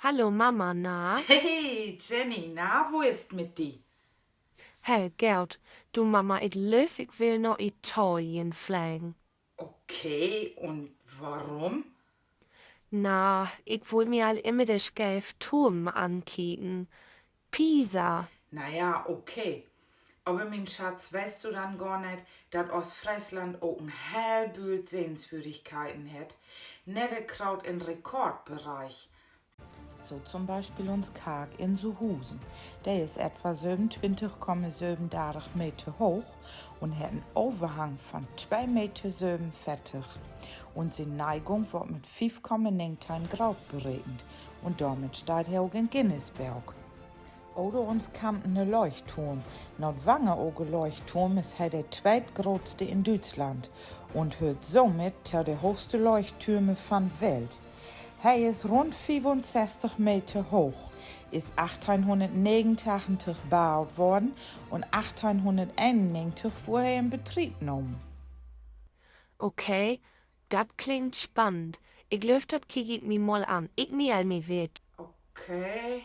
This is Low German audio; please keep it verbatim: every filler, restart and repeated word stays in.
Hallo Mama, na? Hey Jenny, na, wo is 't mit di? Hey Gerd, du Mama, ik lööv, ik will na Italien flegen. Okay, un worüm? Na, ik wull mi al immer de scheev Türme ankieken. Pisa. Na ja, okay. Aver mien Schatz, weetst du denn gor neet, dat Oostfreesland ok en heel Bült Sehenswürdigkeiten hett? Nett kraat in Rekordbereich. So to'n Bispeel uns Kark in Suhusen. De is etwa sövenuntwintig Komma sövenundartig Meter hooch un hett en Överhang von twee Meter sövenunveertig. Un sien Neigung word mit fief Komma negenteihn Graad berekent. Un dormit steiht he ok in Guinness Book. Oder uns Kampener Leuchtturm. Na 't Wangerooge Leuchtturm is he de tweetgrootste in Düütschland un höört somit to de hoochste Leuchttürme von Welt. He is rund fiefunsesstig Meter hooch, is achteihnhunnertnegentig baut worrn un achteihnhunnerteenunnegentig wurr he in Betrieb nahmen. Okay, dat klingt spannend. Ik glööv, dat kiek ik mi mal an. Ik mell mi weer. Okay.